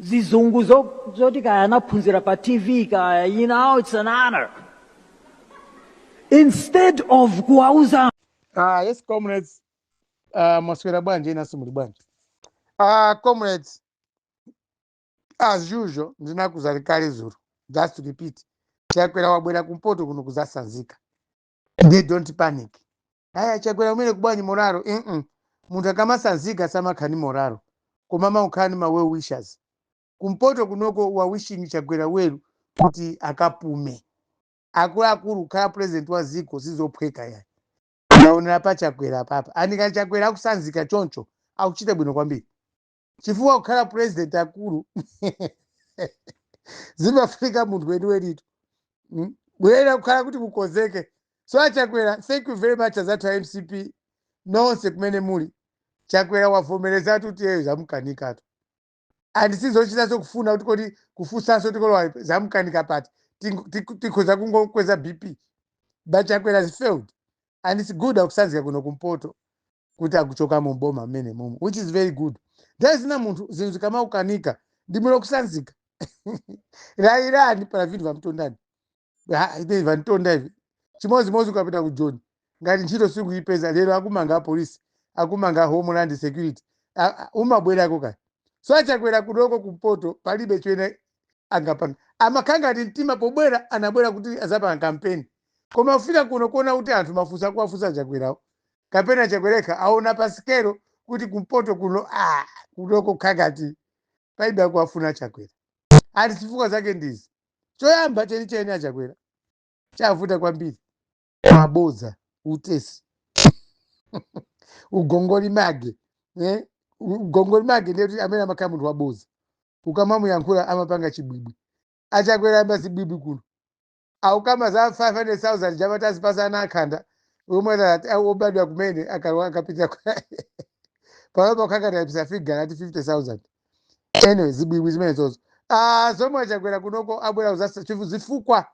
Zizungu zoti kaya anaphunzira pa TV kaya, it's an honor. Instead of kuwauza Ah, yes, comrades. Mwaswera bwanji? Inanso muli bwanji? Comrades, as usual, ndinakuuzani kale zuro. Just to repeat. Chakwera wabwera kumpoto kuno kuzasanzika. They don't panic. Aya, Chakwera umene kubwanyi moralo. Munthu akamasanzika samakhala ni moralo. Koma amakhala ni ma well wishers. Kumpoto kunoko wa wishing Chakwera well kuti akapume. Akuluakulu, kukhala president wa ziko sizophweka yani. Naonera pa Chakwera papa. Anika Chakwera akusanzika choncho akuchita bwino kwambiri. Chifukwa kukhala president, akulu, zimafika munthu weniwenitu. Bwera kukhala kuti kukonzeke. So aChakwera, thank you very much. Azathu a MCP nonse kumene muli, Chakwera wavomerezatu kuti eyo zamukanikatu, and sizochitanso kufuna kuti kodi kufunsanso tikolowa zamukanika pati. Tikhoza kungokweza BP, but Chakwera has failed and it's good akusanzika kuno kumpoto kuti akuchoka muboma mmene mumu, which is very good. Nthawi zina munthu zinthu zikamaukanika ndimwe kusanzika rayirani pana vinthu vamtondani. Ine vantonda ivi chimodzimodzi ukapita ku Joni, ngati ntchito sikuipeza lero, akumanga apolisi, akumanga Homeland Security, umabwerako kaya. So aChakwera kunoko kumpoto palibe chimene angapanga. Amakhala ngati mtima pobwera anabwera kuti azapanga kampeni, koma kufika kuno kuona kuti anthu mafunso akuwafunsa Chakwerawo kapena Chakwereka aona pasikelo kuti kumpoto kuno, kunoko khangati palibe akuwafuna Chakwera. Ati zifukwa zake ndizi: choyamba chenicheni, aChakwera chavuta kwambiri mabodza, utesi, ugongoli mage, eh? Ugongoli mage ndiye kuti amene amakhala munthu wabodza, ukamamuyankhula amapanga chibwibwi. Achakwera amba zibwibwi kuno, aukama za 500,000 jamati azipasa ana akhanda omwe obadwa kumene akapita panopa kukhangati apisa figure ati 50,000. Anyway, zibwibwi zimene zozo. Zomwe aChakwera kunoko abwera zifukwa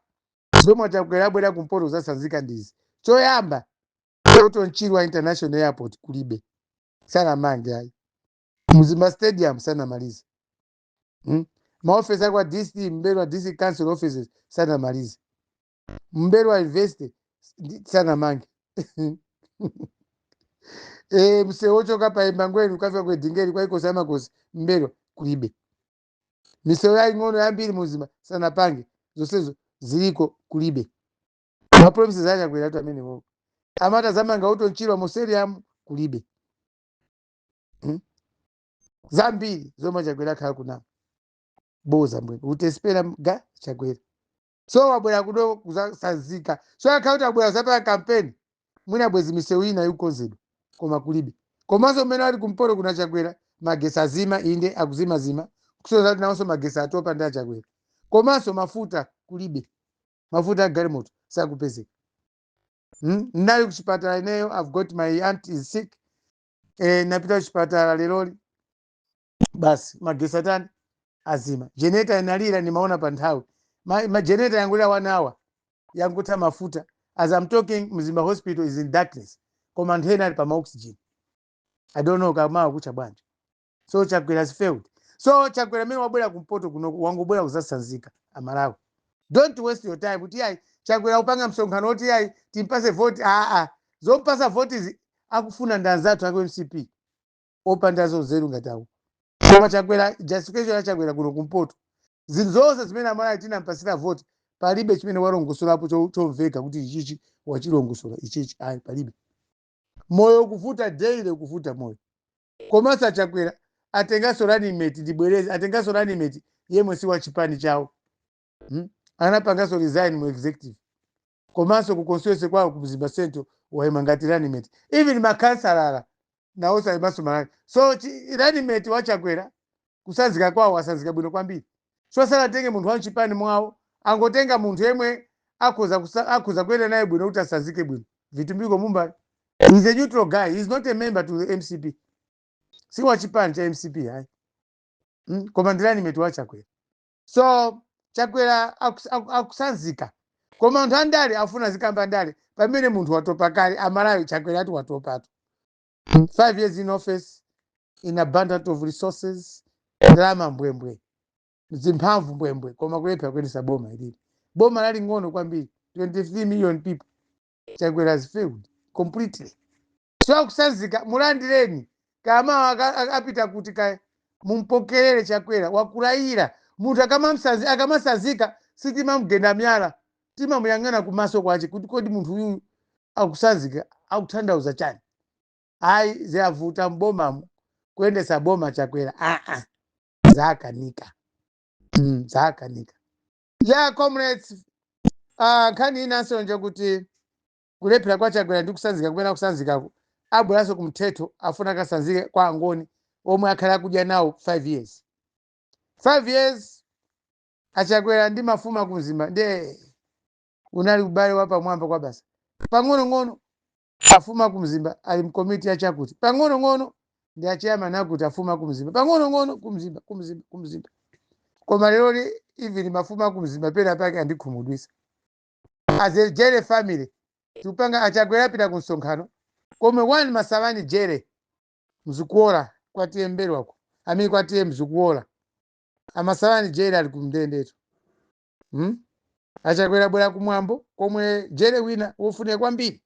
zomwe aChakwera abwera kumpoto kuzasanzika ndizi: choyamba, Orton Chirwa International Airport kulibe, sanamange ayi. Mzimba Stadium sanamalize, Maofesi akwa DC Mbelwa District Council offices sanamalize. Mbelwa University sanamange. Msewu wochoka pa Embangweni ukafika ku Edingeni kwa Ikosi Amakosi Mbelwa kulibe. Misewu yaing'ono yambiri muzima sanapange, zonsezo ziliko kulibe. Ma promises aChakwera atu amenewo amati azamanga Orton Chirwa moseriam kulibe, Zambiri zomwe Chakwera akhala kunama boza mbwene utespera ga Chakwera. So wabwera kuno kuzasanzika. So akhala kuti abwera kuzapanga kampeni, mwina bwezi misewu ina ikukonzedwa, koma kulibe. Komanso mmene ali kumpoto kuna Chakwera, magesi azima, inde akuzimazima, kusonyeza kuti nawonso magesi atopa ndi aChakwera. Komanso mafuta kulibe, mafuta a galimoto sakupezeka, Ndinali kuchipatala ineyo. I've got my aunt is sick. Napita kuchipatala leroli, basi magesi atani? Azima. Generator inalira, nimaona pa nthawi ma generator yangulira one hour, yangutha mafuta. As I'm talking, Mzimba Hospital is in darkness, koma anthu ena ali pa oxygen. I don't know kamawa kucha bwanji. So Chakwera has failed. So Chakwera amene wabwera kumpoto kuno wangobwera kuzasanzika. Amalawi, don't waste your time kuti yayi, Chakwera kupanga msonkhano oti yayi, timpase voti. Aa, zompasa voti izi akufuna ndi anzathu aku MCP opandazo nzeru ngati awo. Koma Chakwera, justification ya Chakwera kuno kumpoto, zinthu zonse zimene Amalawi tinampasira voti, palibe chimene walongosolapo chomveka kuti ichichi wachilongosola, ichichi ayi, palibe. Moyo ukuvuta daily, ukuvuta moyo. Komanso aChakwera atenganso running mate, ndibwereze, atenganso running mate yemwe si wa chipani chawo, Anapanganso resign mu executive, komanso ku constituency kwawo ku Mzimba Central wayima ngati running mate. Even makhansalala nawonso ayimanso malaki. So running mate waChakwera kusanzika kwawo asanzika bwino kwambiri. So sanatenge munthu wa mchipani mwawo, angotenga munthu yemwe akhoza kuyenda naye bwino kuti asanzike bwino. Vitumbiko Mumba is a neutral guy, he is not a member to the MCP, si wa chipani cha MCP hayi, Koma ndi running mate wa Chakwera. So Chakwera akusanzika, koma anthu andale afuna zikamba ndale pamene munthu watopa kale. Amalawi, Chakwera ati watopatu. 5 years in office, in abundant of resources, ndalama mbwembwe. Zimphamvu mbwembwe, koma kulephera kuyendesa boma ilili, boma laling'ono kwambiri, 23 million people. Chakwera has failed completely. So akusanzika, mulandireni kama apita kuti ka mumpokerere. Chakwera wakulayira munthu akamasazika, sitimamugenda myala, timamuyang'ana kumaso kwace kuti kodi munthu uyu akusanzika akutanthauza chani? Ayi, ziyavuta mbomamu kuyendesa boma. Chakwera aa, zakanika, zakanika. Yeah, comrades, nkhani inanso nje kulephera kwa Chakwera ndi kusanzika kumene akusanzikako, abweranso kumthetho, afuna akasanzike kwa Angoni omwe akhala akudya nawo 5 years, 5 years. Achakwera ndi mafumu akumzimba ndiye unali ubale wa pamwamba kwa basa. Pang'onong'ono afumu akumzimba ali mkomiti yachakuti, pang'onong'ono ndi achairman akuti afumu akumzimba, pang'onong'ono kumzimba, kumzimba, kumzimba. Koma lero even mafumu akumzimba pena pake andikhumudwisa. As a Jere family, tikupanga Achakwera apita ku msonkhano komwe one Masavani Jere mzikuola kwatiye mbelwako amene kwatiye mzikuola, amasavani Jere ali kumndendeto, Achakwera bwera kumwambo komwe Jere wina wofunika kwambiri,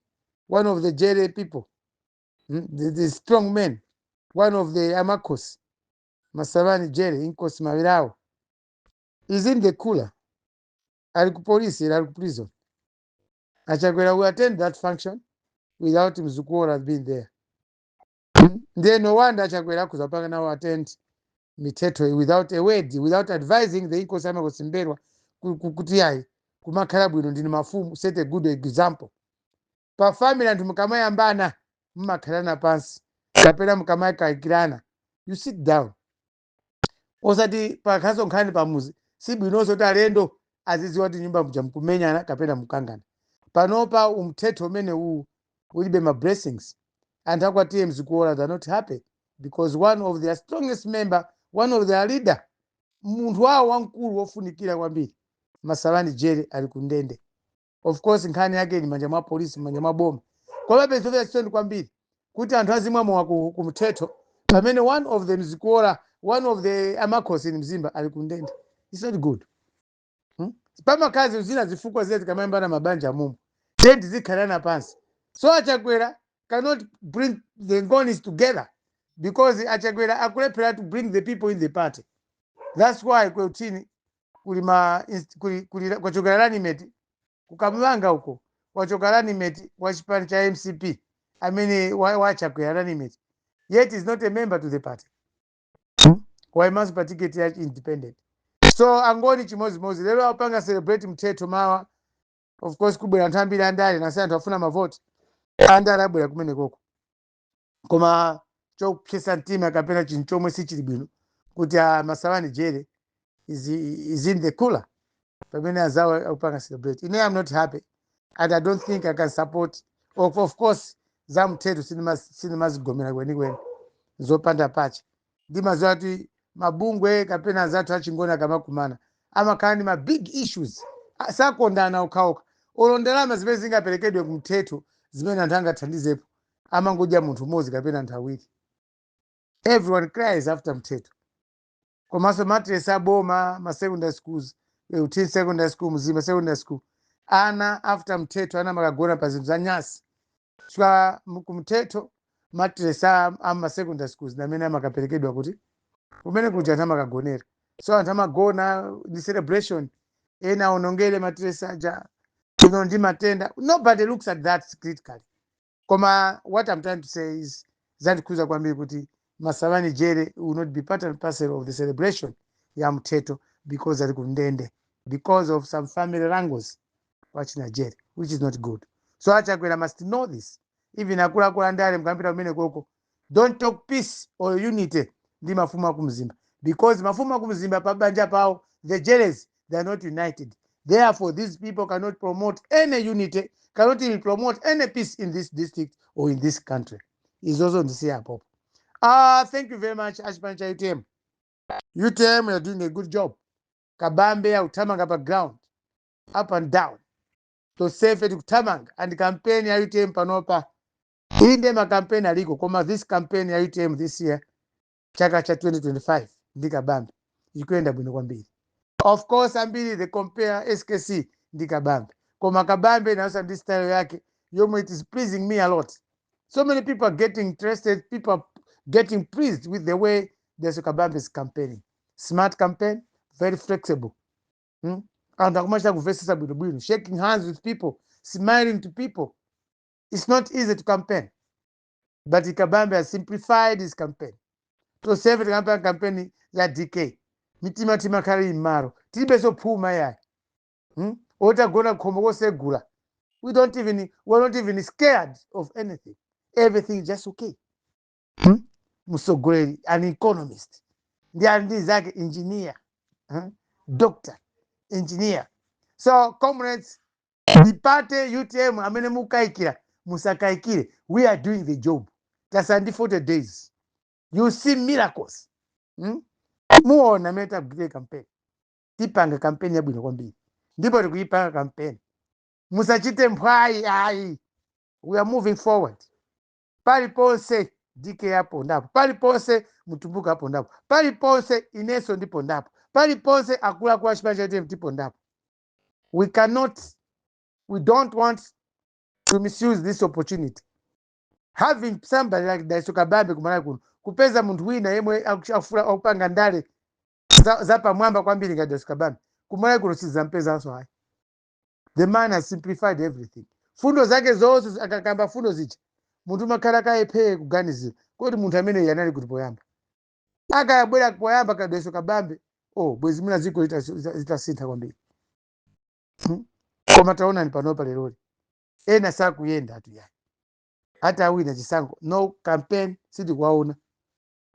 one of the Jere people, The strong men, one of the amakhosi, Masavani Jere, Inkosi Mawirawo, is in the cooler, ali ku polisi, ali ku prison. Achakwera will attend that function without Mzukuola being there. Ndiye no wonder Achakwera akuzapanga nawo attend mithetho without a word, without advising the Inkosi Amakosi Mbelwa kuti ayi, kumakhala bwino ndini mafumu, set a good example. Pa family anthu mukamayambana mumakhalana pansi, kapena mukamakayikirana you sit down, osati pakhaso nkhani pamuzi. Sibwinonso kuti alendo azidziwa kuti nyumba muja mukumenyana kapena mukangana. Panopa umthetho umene uwu ulibe ma blessings. Anthu akwatiye Mzikuola, they are not happy because one of their strongest member, one of their leader, munthu wawo wamkulu wofunikira kwambiri, Masalani Jere, ali kundende. Of course nkhani yake ili manja mwa polisi, manja mwa boma, komabe zomvetsa chisoni kwambiri kuti anthu azimwa mowa ku mthetho pamene one of them Zikuola, one of the amakhosi in Mzimba, ali kundende. It's not good, Pamakazi zina zifukwa zile tikamayambana mabanja mumo tendi zikhalana pansi. So Achakwera cannot bring the Ngonis together because Achakwera akulephera to bring the people in the party. That's why kweutini kuli ma kuli kwachokera running mate kukamlanga uko, wachoka running mate wa chipani cha MCP amene wachakwera running mate, yet is not a member to the party, Waimanso pa ticket ya independent. So Angoni chimozimozi lero apanga celebrate mthetho mawa. Of course kubwera anthu ambiri andale, nasi anthu afuna mavoti andale abwera kumene koko. Koma chopyesa mtima kapena chinthu chomwe sichili bwino kuti a Masalani Jere is in the cooler pamene azawo akupanga celebrate. Ine am not happy and I don't think I can support. Of course za mthetho sinimazigomera kwenikweni, zopanda pache. Ndimaziwa kuti mabungwe kapena azathu achingoni akamakumana amakhala ndi ma big issues. Sakondana okhaokha. Olo ndalama zimene zingaperekedwe kumthetho zimene anthu angathandizepo, amangodya munthu mmodzi kapena anthu awiri. Everyone cries after mthetho. Komanso matress aboma, ma secondary schools, Uthini Secondary School, Mzimba Secondary School, ana after mthetho ana makagona pa zinthu za nyasi. Chifukwa kumthetho matress ama secondary schools namene amakaperekedwa kuti kumene kuja anthu amakagonera. So anthu amagona ndi celebration, ena aonongere matress aja ino ndi matenda. Nobody looks at that critically. Koma what I'm trying to say is zandikhuza kwambiri kuti Masavani Jere will not be part and parcel of the celebration ya mthetho because ali kundende because of some family wrangles wachina Jere, which is not good. So Achakwera must know this. Even akuluakulu andale mukapita kumene koko, don't talk peace or unity ndi mafumu akumzimba because mafumu akumzimba pabanja pawo, the Jeres, they are not united. Therefore these people cannot promote any unity, cannot even promote any peace in this district or in this country. Izozo ndisiya apopo. Thank you very much, achipani cha UTM. UTM, you are doing a good job. Kabambe akuthamanga pa ground, up and down. Tosefe tikuthamanga and campaign ya UTM panopa, inde makampeni aliko, koma this campaign ya UTM this year, chaka cha 2025, ndi Kabambe, ikuyenda bwino kwambiri. Of course, ambiri they compare SKC ndi Kabambe, koma Kabambe nawonso ndi style yake yomwe it is pleasing me a lot. So many people are getting interested, people are getting pleased with the way Dalitso Kabambe is campaigning. Smart campaign, very flexible. Anthu akumachita kumvesesa bwinobwino, shaking hands with people, smiling to people. It's not easy to campaign, but Kabambe has simplified his campaign. Tonsefe tikamapanga campaign ya DK, mitima timakhala ili m'malo, tilibenso phuma yayi, Otagona khomo kosegula, we're not even scared of anything. Everything is just okay, Msogoleri, an economist, ndi ali ndi zake engineer, Doctor engineer. So comrades, the party UTM, amene mukayikira, musakayikire. We are doing the job. Tasala ndi 40 days, you see miracles, Muona amene tagwire campaign. Tipanga campaign yabwino kwambiri ndipo tikuyipanga campaign. Musachite mphwayi ayi. We are moving forward. Paliponse DK apondapo, paliponse Mutumbuka apondapo, paliponse inenso ndipondapo, paliponse akuluakulu a chipani cha UTM tipondapo. We cannot, we don't want to misuse this opportunity, having somebody like Dalitso Kabambe kumalawi kuno. Kupeza munthu wina yemwe akufuna akupanga ndale zapamwamba kwambiri ngati Dalitso Kabambe kumalawi kuno, sizampezanso ayi. The man has simplified everything. Fundo zake zonse, akakamba fundo zija, munthu umakhala kayepheye kuganizira kodi munthu ameneyi anali kuti poyamba. Akayabwera poyamba kaDalitso Kabambe, oh, bwezi mwina dziko litasintha kwambiri. Koma taonani panopa leroli ena sakuyenda atu yayi. Hata awina chisankho, no campaign, sitikuwaona.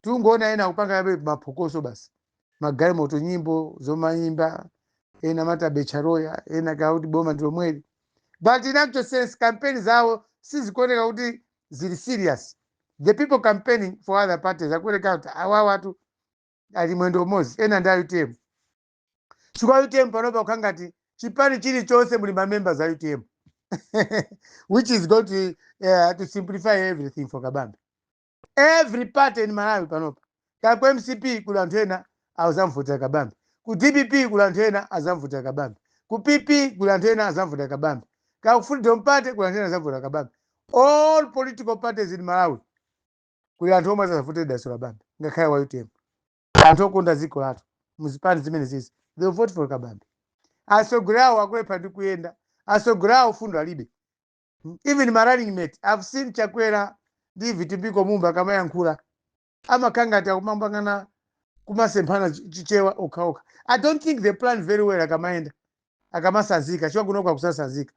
Tungoona ena akupanga yabe maphokoso basi, magalimoto, nyimbo zomayimba, ena mati becharoya, ena kauti boma ndilomweli, but in actual sense campaign zawo sizikuoneka kuti zili serious. The people campaigning for other parties akuoneka kuti awa watu ali mwendo umodzi, ena ndi a UTM. Chifukwa UTM panopa kukhala ngati chipani chilichonse muli ma members a UTM, which is going to simplify everything for Kabambe. Every party in Malawi panopa, ka ku MCP kuli anthu ena azamvutira Kabambe, ku DPP kuli anthu ena azamvutira Kabambe, ku PP kuli anthu ena azamvutira Kabambe, ka ku Freedom Party kuli anthu ena azamvutira Kabambe. All political parties in Malawi kuli anthu omwe azavutira Dalitso Kabambe. Ngakhale wa UTM, anthu okonda dziko lathu muzipani zimene zizi, they will vote for Kabambe. Atsogoleri awo akulepha ndi kuyenda, atsogoleri awo fundo alibe. Even ma running mate, I've seen Chakwera ndi Vitumbiko Mumba akamayankhula, amakhala ngati akumambangana, kumasemphana Chichewa okhaokha. I don't think they plan very well akamayenda, akamasanzika, chifukwa kunoko akusasanzika.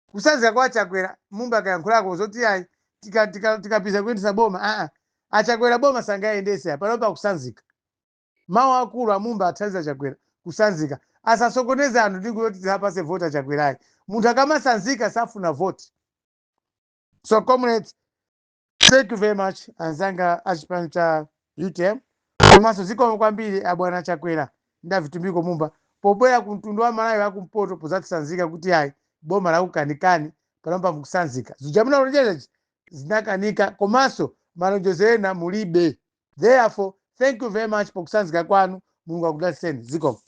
Kusanzika kwa Chakwera, Mumba akayankhulako zoti ayi, tikapisa kuyendesa boma, aa, aChakwera boma sangayendese. Panopa akusanzika. Mawu akulu amumba athandiza Chakwera kusanzika, asasokoneze anthu ndi kuti tisapase vota Chakwerayi. Munthu akamasanzika safuna voti. So comrades, thank you very much, anzanga achipani cha UTM, komanso zikomo kwambiri abwana Chakwera ndi aVitumbiko Mumba pobwera ku mtundu wa Malawi akumpoto pozatisanzika kuti ayi, boma lakukanikani, panopa mukusanzika. Zija munalonjeza zinakanika, komanso malonjezo ena mulibe. Therefore, thank you very much pokusanzika kwanu. Mulungu akudalitseni. Zikomo.